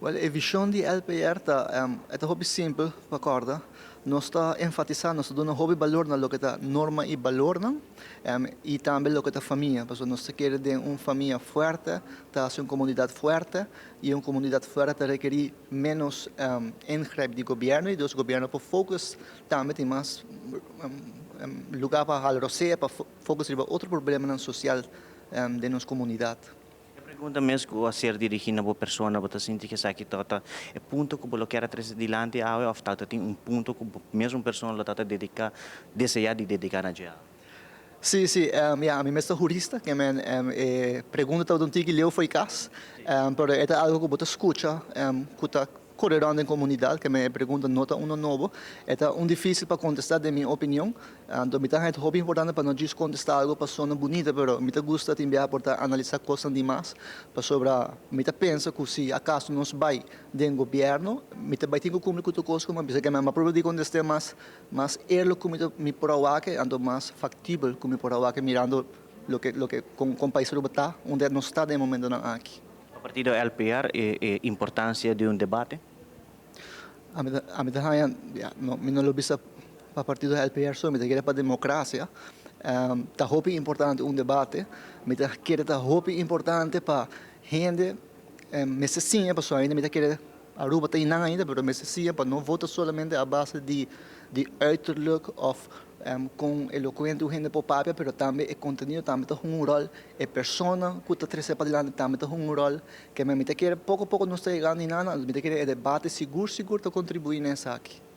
Well, e vision di LPR ta, e ta hopi simpel pa corda. Nos ta enfatisa, nos ta duna hopi balor na loke ta norma y balornan, y tambe loke ta famia. Pasobra nos ta kere den un famia fuerte, ta haci un comunidad fuerte, y un comunidad fuerte ta rekeri menos ingreep di gobierno, y dus gobierno por focus tambe, tin mas lugar pa hala rosea, pa focus riba otro problemanan social den nos comunidad. E pregunta mes cu a ser dirigi na bo persona, bo ta sinti cu esaki ta e punto cu bo lo kier trece dilanti awe, of ta tin un punto cu mesmo persona lo ta dedica, desea di dedica na dje? Si, ja, ami mes ta hurista, kiermen e pregunta ta un tiki leu for di cas, pero e ta algo cu bo ta scucha, cu ta core rond den comunidad, kiermen e pregunta no ta uno nobo. E ta un dificil pa contesta, den mi opinion. Anto mi ta haya hopi importante pa no djis contesta algo pa sona bunita, pero mi ta gusta tin biaha por ta analisa cosnan di mas, pasobra mi ta pensa cu si acaso nos bay den gobierno, mi ta bay tin cu cumpli cu tur cos cu mi a bisa. Kiermen, mi a proba di contesta mas eerlijk cu mi por a wak, anto mas factibel cu mi por a wak, mirando loke con pais Aruba ta, unda nos ta den momentonan aki. E partido LPR e importancia di un debate? Ami ta haya, ja, no, mi no lo bisa pa partido LPR so, mi ta kere pa democracia. Ta hopi importante un debate. Mi ta kere ta hopi importante pa hende mester siña, pasobra ainda mi ta kere Aruba ta einan ainda, pero mester siña pa no vota solamente a base di uiterlijk of con elocuente un hende por papia, pero tambe e contenido tambe ta hunga un rol, e persona cu ta trece padilanti tambe ta hunga un rol. Kiermen, mi ta kere poco poco nos ta yegando einan, mi ta kere e debate sigur sigur ta contribui na esaki.